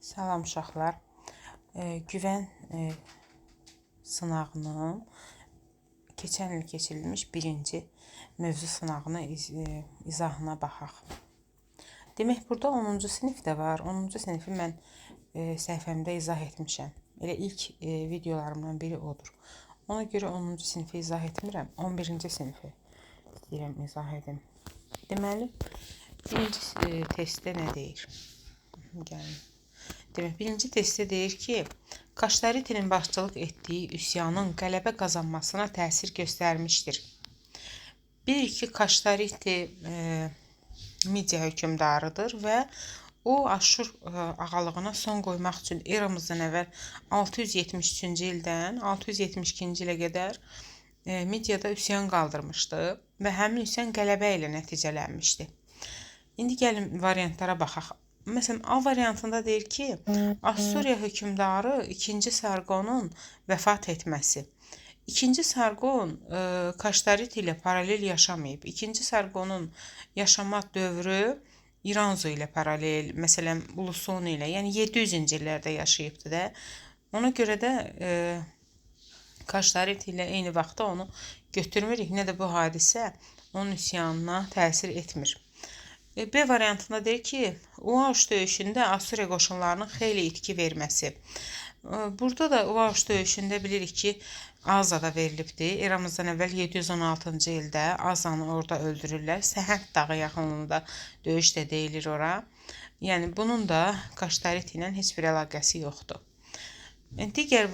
Salam uşaqlar. Güvən sınağının keçən il keçirilmiş birinci mövzu sınağına izahına baxaq. Demək, burada 10-cu sinif də var. 10-cu sinifi mən səhifəmdə izah etmişəm. Elə ilk videolarımdan biri odur. Ona görə 10-cu sinifi izah etmirəm. 11-ci sinifi istəyirəm izah edim. Deməli, birinci testdə nə deyir? Gəlin. Demək, birinci testdə deyir ki, Kaştaritinin başçılıq etdiyi üsyanın qələbə qazanmasına təsir göstərmişdir. Bilirik ki, Kaştariti Midiya hökmdarıdır və o Aşur ağalığına son qoymaq üçün eramızdan əvvəl 673-cü ildən 672-ci ilə qədər Midiyada üsyan qaldırmışdı və həmin üsyan qələbə ilə nəticələnmişdi. İndi gəlin variantlara baxaq. Məsələn, A variantında deyir ki, Assuriya hökmdarı 2-ci Sarqonun vəfat etməsi. 2-ci Sarqon Kaştariti ilə paralel yaşamayıb. 2-ci Sarqonun yaşama dövrü İranzu ilə paralel, məsələn, Ulusonu ilə, yəni 700-cü illərdə yaşayıbdı da. Ona görə də Kaştariti ilə eyni vaxtda onu götürmürük, nə də bu hadisə onun üsyanına təsir etmir. B variantında deyir ki, Uaş döyüşündə Assuriya qoşunlarının xeyli itki verməsi. Burada da Uaş döyüşündə bilirik ki, Azada verilibdi. Eramızdan əvvəl 716-cı ildə Azanı orada öldürürlər. Səhənd dağı yaxınlığında döyüş də deyilir ora. Yəni, bunun da Kaştariti ilə heç bir əlaqəsi yoxdur. Digər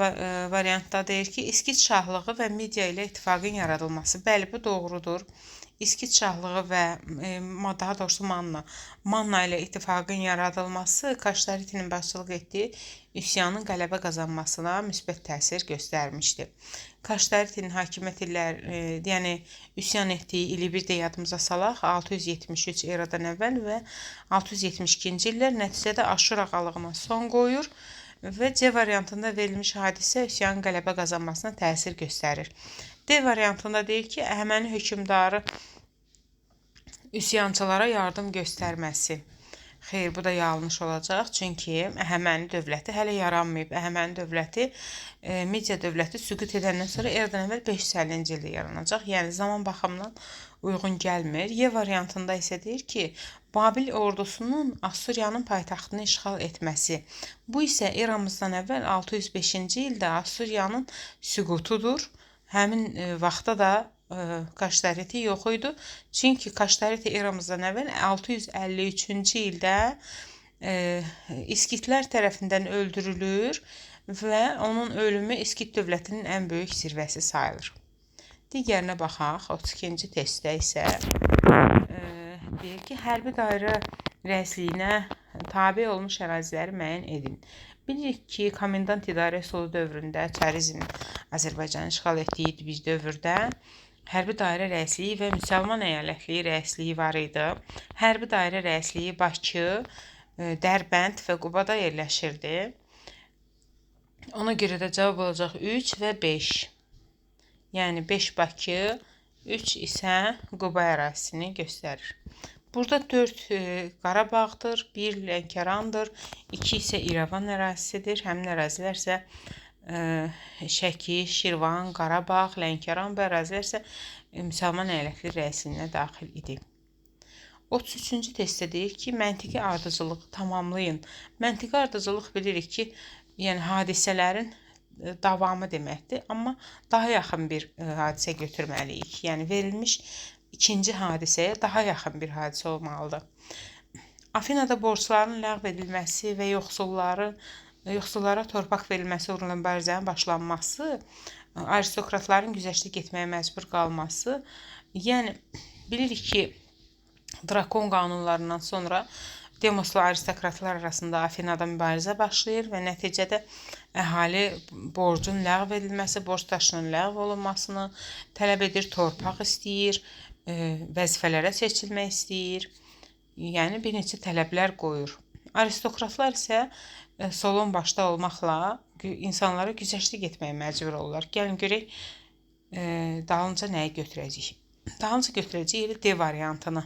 variantda deyir ki, İskit şahlığı və Midiya ilə ittifaqın yaradılması. Bəli, bu doğrudur. İskit şahlığı və daha doğrusu Manna ilə ittifaqın yaradılması Kaştaritinin başçılıq etdiyi üsyanın qələbə qazanmasına müsbət təsir göstərmişdi. Kaştaritinin hakimiyyət illəri, yəni üsyan etdiyi ili bir də yadımıza salaq, 673 eradan əvvəl və 672-ci illər nəticədə Aşur ağalığına son qoyur və C variantında verilmiş hadisə üsyanın qələbə qazanmasına təsir göstərir. D variantında deyir ki, Əhəməni hökmdarı üsyançılara yardım göstərməsi. Xeyr, bu da yanlış olacaq. Çünki Əhəməni dövləti hələ yaranmayıb. Əhəməni dövləti, Midiya dövləti süqut edəndən sonra eradan əvvəl 550-ci ildə yaranacaq. Yəni, zaman baxımından uyğun gəlmir. Y variantında isə deyir ki, Babil ordusunun Assuriyanın paytaxtını işğal etməsi. Bu isə eramızdan əvvəl 605-ci ildə Assuriyanın süqutudur. Həmin vaxtda da Kaştariti yox idi. Çünki Kaştariti eramızdan əvvəl 653-cü ildə İskitlər tərəfindən öldürülür və onun ölümü İskit dövlətinin ən böyük zirvəsi sayılır. Digərinə baxaq. 32-ci testdə isə deyir ki, hərbi dairə rəisliyinə tabe olmuş əraziləri müəyyən edin. Bilirik ki, komendant idarə üsulu dövründə, çarizmin Azərbaycanı işğal etdiyi bir dövrdə hərbi dairə rəisliyi və müsəlman əyalətliyi rəisliyi var idi. Hərbi dairə rəisliyi Bakı, Dərbənd və Qubada yerləşirdi. Ona görə də cavab olacaq 3 və 5. Yəni 5 Bakı, 3 isə Quba ərazisini göstərir. Burada 4 Qarabağdır, 1 Lənkərandır, 2 isə İrəvan ərazisidir. Həmin ərazilər isə Şəki, Şirvan, Qarabağ, Lənkəran bu ərazilər isə müsəlman əyalətli rəisliyinə daxil idi. 33-cü testdə deyir ki, məntiqi ardıcıllığı tamamlayın. Məntiqi ardıcıllıq bilirik ki, yəni hadisələrin davamı deməkdir, amma daha yaxın bir hadisə götürməliyik. Yəni verilmiş ikinci hadisəyə daha yaxın bir hadisə olmalıdır. Afinada borcların ləğv edilməsi və yoxsullara torpaq verilməsi uğrunda mübarizənin başlanması, aristokratların güzəştə getməyə məcbur qalması. Yəni, bilirik ki, Drakon qanunlarından sonra demosla aristokratlar arasında Afinada mübarizə başlayır və nəticədə əhali borcun ləğv edilməsi, borc daşının ləğv olunmasını tələb edir, torpaq istəyir, vəzifələrə seçilmək istəyir. Yəni, bir neçə tələblər qoyur. Aristokratlar isə Solon başda olmaqla insanlara güzəştə getməyə məcbur olurlar. Gəlin görək, dalınca nəyi götürəcəyik? Dalınca götürəcəyik elə D variantını.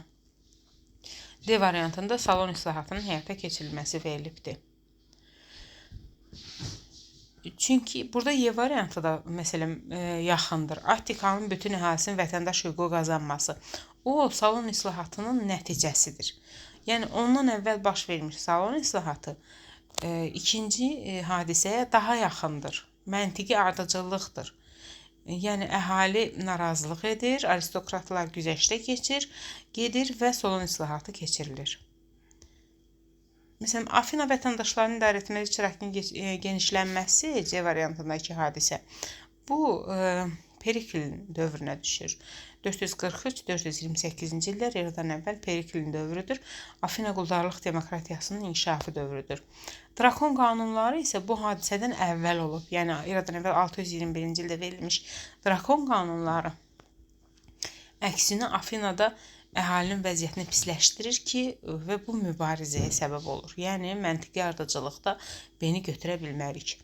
D variantında salon islahatının həyata keçirilməsi verilibdir. Çünki burada Y variantı da məsələn yaxındır. Attikanın bütün əhalisinin vətəndaş hüququ qazanması. O, salon islahatının nəticəsidir. Yəni, ondan əvvəl baş vermiş salon islahatı ikinci hadisəyə daha yaxındır. Məntiqi ardıcıllıqdır. Yəni, əhali narazılıq edir, aristokratlar güzəştə keçir, gedir və salon islahatı keçirilir. Məsələn, Afina vətəndaşlarının idarə etməli iştirakının genişlənməsi C variantındakı hadisə. Bu, Periklin dövrünə düşür. 443-428-ci illər eradan əvvəl Periklin dövrüdür. Afina quldarlıq demokratiyasının inkişafı dövrüdür. Drakon qanunları isə bu hadisədən əvvəl olub. Yəni, eradan əvvəl 621-ci ildə verilmiş Drakon qanunları əksinə Afinada əhalinin vəziyyətini pisləşdirir ki, və bu mübarizəyə səbəb olur. Yəni, məntiqi ardıcıllıqda B-ni götürə bilmərik.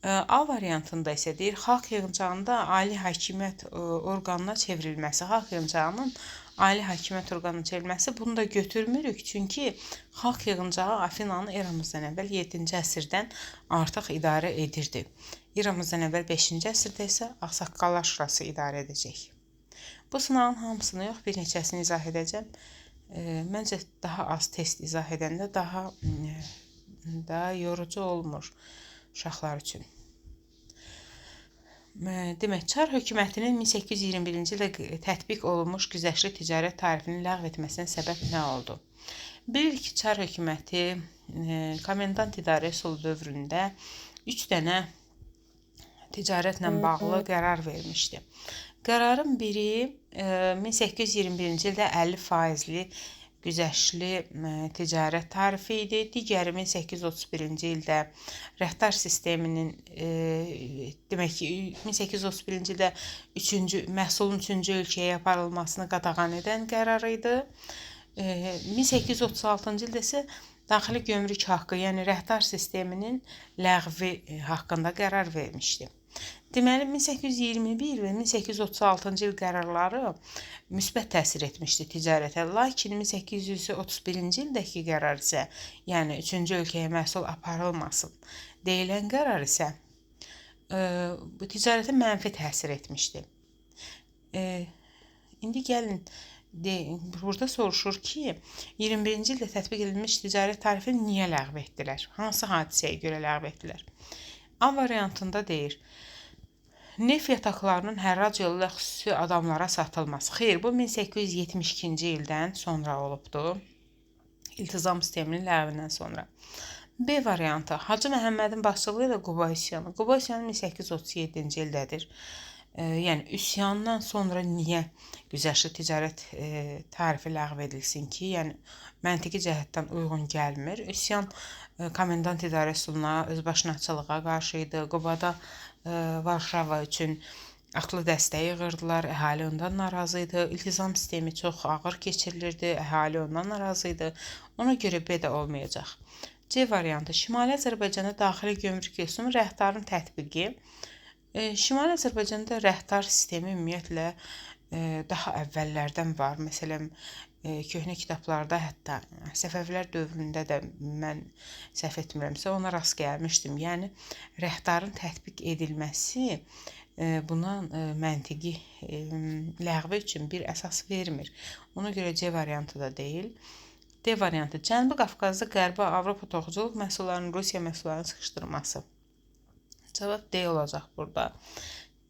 A variantında isə deyir, xalq yığıncağında ali hakimiyyət orqanına çevrilməsi. Xalq yığıncağının ali hakimiyyət orqanına çevrilməsi, bunu da götürmürük. Çünki xalq yığıncağı Afinanı eramızdan əvvəl 7-ci əsrdən artıq idarə edirdi. Eramızdan əvvəl 5-ci əsrdə isə Ağsaqqallar Şurası idarə edəcək. Bu sınağın hamısını yox, bir neçəsini izah edəcəm. Məncə, daha az test izah edəndə daha yorucu olmur uşaqlar üçün. Demək, Çar hökumətinin 1821-ci ildə tətbiq olunmuş güzəştli ticarət tarifini ləğv etməsinə səbəb nə oldu? Bilirik ki, Çar hökuməti komendant idarə üsulu dövründə 3 dənə ticarətlə bağlı qərar vermişdi. Qərarın biri 1821-ci ildə 50%li güzəştli ticarət tarifi idi. Digəri 1831-ci ildə rəhdar sisteminin, demək ki, 1831-ci ildə məhsulun üçüncü ölkəyə aparılmasını qadağan edən qərar idi. 1836-cı ildə isə daxili gömrük haqqı, yəni rəhdar sisteminin ləğvi haqqında qərar vermişdi. Deməli, 1821 və 1836-cı il qərarları müsbət təsir etmişdi ticarətə. Lakin 1831-ci ildəki qərar isə, yəni üçüncü ölkəyə məhsul aparılmasın deyilən qərar isə bu ticarətə mənfi təsir etmişdi. İndi gəlin, burada soruşur ki, 21-ci ildə tətbiq edilmiş ticarət tarifini niyə ləğv etdilər? Hansı hadisəyə görə ləğv etdilər? A variantında deyir, neft yataqlarının hərrac yolu ilə xüsusi adamlara satılması. Xeyr, bu 1872-ci ildən sonra olubdu. İltizam sisteminin ləğvindən sonra. B variantı, Hacı Məhəmmədin başçılığı ilə Quba üsyanı. Quba üsyanı 1837-ci ildədir. Yəni, üsyandan sonra niyə güzəştli ticarət tarifi ləğv edilsin ki? Yəni, məntiqi cəhətdən uyğun gəlmir. Üsyan komendant idarə üsuluna, özbaşınaçılığa qarşı idi. Qubada Varşava üçün atlı dəstə yığırdılar, əhali ondan narazı idi. İltizam sistemi çox ağır keçirilirdi, əhali ondan narazı idi. Ona görə B də olmayacaq. C variantı, Şimali Azərbaycanda daxili gömrük yoxsunu rəhdarın tətbiqi. Şimali Azərbaycanda rəhdar sistemi ümumiyyətlə daha əvvəllərdən var. Məsələn, köhnə kitablarda, hətta Səfəvilər dövründə də mən səhv etmirəmsə, ona rast gəlmişdim. Yəni, rəhdarın tətbiq edilməsi buna məntiqi ləğvi üçün bir əsas vermir. Ona görə C variantı da deyil. D variantı, Cənubi Qafqazda Qərbi Avropa toxuculuq məhsullarının Rusiya məhsullarının sıxışdırması. Cavab D olacaq burada.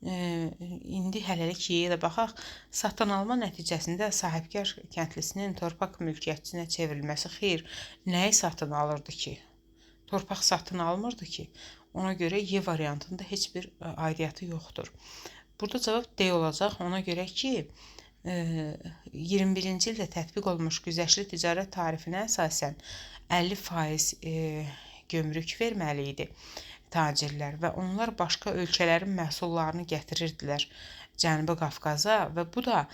İndi hələlik Y-yə də baxaq. Satın alma nəticəsində sahibkar kəndlisinin torpaq mülkiyyətçisinə çevrilməsi. Xeyr, nəyi satın alırdı ki? Torpaq satın almırdı ki. Ona görə Y variantında heç bir aidiyyatı yoxdur. Burada cavab D olacaq. Ona görə ki, 21-ci ildə tətbiq olunmuş güzəştli ticarət tarifinə əsasən 50% gömrük verməli idi tacirlər və onlar başqa ölkələrin məhsullarını gətirirdilər Cənubi Qafqaza və bu da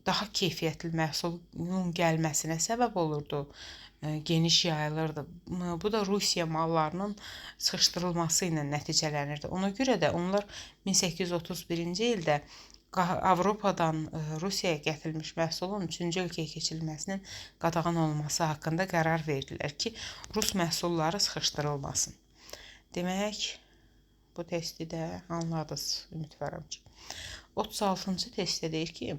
daha keyfiyyətli məhsulun gəlməsinə səbəb olurdu, geniş yayılırdı. Bu da Rusiya mallarının sıxışdırılması ilə nəticələnirdi. Ona görə də onlar 1831-ci ildə Avropadan Rusiyaya gətirilmiş məhsulun üçüncü ölkəyə keçirilməsinin qadağan olunması haqqında qərar verdilər ki, Rus məhsulları sıxışdırılmasın. Demək, Bu testi də anladınız, ümidvaram ki. 36-cı testdə deyir ki,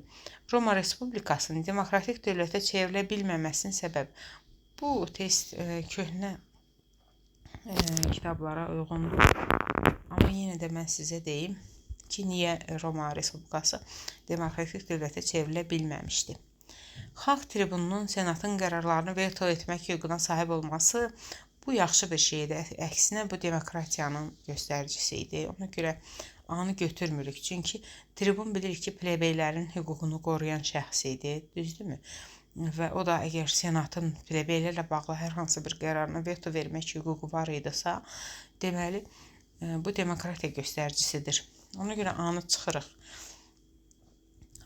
Roma Respublikasının demokratik dövlətə çevrilə bilməməsinin səbəbi. Bu test köhnə kitablara uyğundur. Amma yenə də mən sizə deyim ki, niyə Roma Respublikası demokratik dövlətə çevrilə bilməmişdi. Xalq tribununun senatın qərarlarını veto etmək hüququna sahib olması bu yaxşı bir şeydir. Əksinə bu demokratiyanın göstəricisi idi. Ona görə A-nı götürmürük. Çünki tribun bilir ki, plebeylərin hüququnu qoruyan şəxs idi. Düzdürmü? Və o da əgər senatın plebeylərlə bağlı hər hansı bir qərarına veto vermək hüququ var idisə, deməli bu demokratiya göstəricisidir. Ona görə A-nı çıxırıq.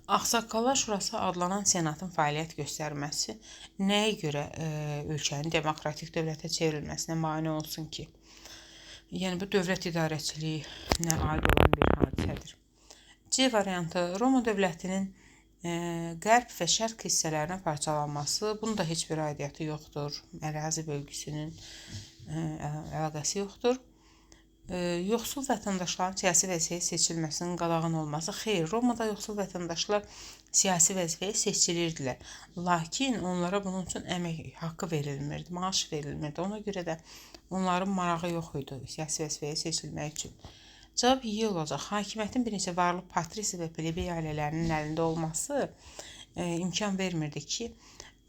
Ağsaqqallar Şurası adlanan senatın fəaliyyət göstərməsi nəyə görə ölkənin demokratik dövlətə çevrilməsinə mane olsun ki? Yəni bu dövlət idarəçiliyinə aid olan bir hadisədir. C variantı Roma dövlətinin qərb və şərq hissələrinə parçalanması, bunun da heç bir aidiyyatı yoxdur. Ərazi bölgüsünün əlaqəsi yoxdur. Yoxsul vətəndaşların siyasi vəzifəyə seçilməsinin qadağan olması. Xeyr, Romada yoxsul vətəndaşlar siyasi vəzifəyə seçilirdilər. Lakin onlara bunun üçün əmək haqqı verilmirdi, maaş verilmirdi. Ona görə də onların marağı yox idi siyasi vəzifəyə seçilmək üçün. Cavab Y olacaq. Hakimiyyətin bir neçə varlı patrisi və plebey ailələrinin əlində olması imkan vermirdi ki,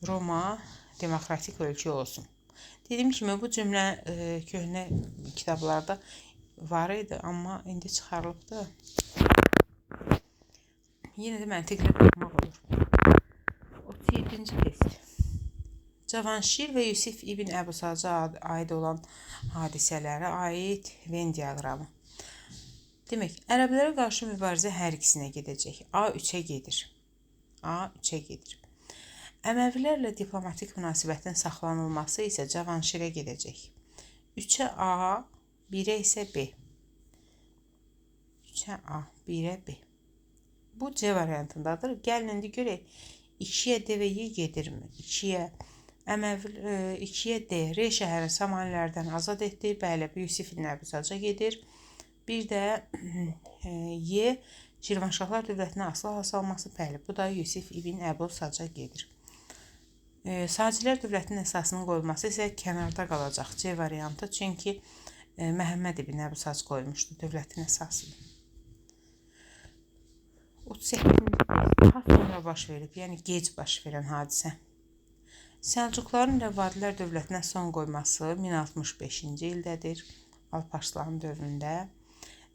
Roma demokratik ölkə olsun. Dediyim kimi bu cümlə köhnə kitablarda var idi, amma indi çıxarılıbdır. Yenə də məntiqlə baxmaq olur. 37-ci test. Cavanşir və Yusif ibn Əbu Saca aid olan hadisələrə aid Venn diaqramı. Demək, ərəblərə qarşı mübarizə hər ikisinə gedəcək. A 3-ə gedir. A 3-ə gedir. Əməvilərlə diplomatik münasibətin saxlanılması isə Cavanşirə gedəcək. 3-ə A, 1-ə isə B. 3-ə A, 1-ə B. Bu C variantındadır. Gəlin indi görək. 2-yə D və Y gedirmi? 2-yə 2-yə D. R şəhərini Samanilərdən azad etdi. Bəli, Yusif ibn Əbu Saca gedir. Bir də Y Şirvanşahlar dövlətinə asılı hal salması. Bəli, bu da Yusif ibn Əbu Saca gedir. Sacilər dövlətinin əsasının qoyulması isə kənarda qalacaq C variantı. Çünki Məhəmməd ibn Əbu Sac qoymuşdu dövlətin əsasını. 38-ci daha sonra baş verib, yəni gec baş verən hadisə. Səlcuqların Rəvadilər dövlətinə son qoyması 1065-ci ildədir, Alparslanın dövründə.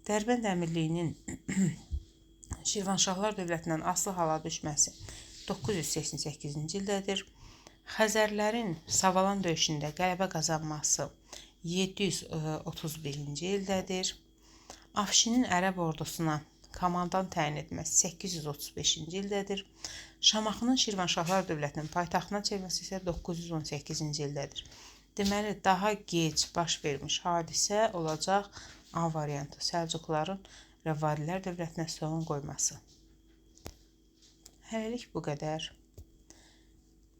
Dərbənd əmirliyinin Şirvanşahlar dövlətindən asılı hala düşməsi 988-ci ildədir. Xəzərlərin Savalan döyüşündə qələbə qazanması 731-ci ildədir. Afşinin ərəb ordusuna komandan təyin etməsi 835-ci ildədir. Şamaxının Şirvanşahlar dövlətinin paytaxtına çevrilməsi isə 918-ci ildədir. Deməli, daha gec baş vermiş hadisə olacaq A variantı, Səlcuqların Rəvadilər dövlətinə son qoyması. Hələlik bu qədər.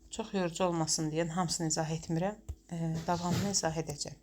Çox yorucu olmasın deyən hamısını izah etmirəm. Davamını izah edəcəm.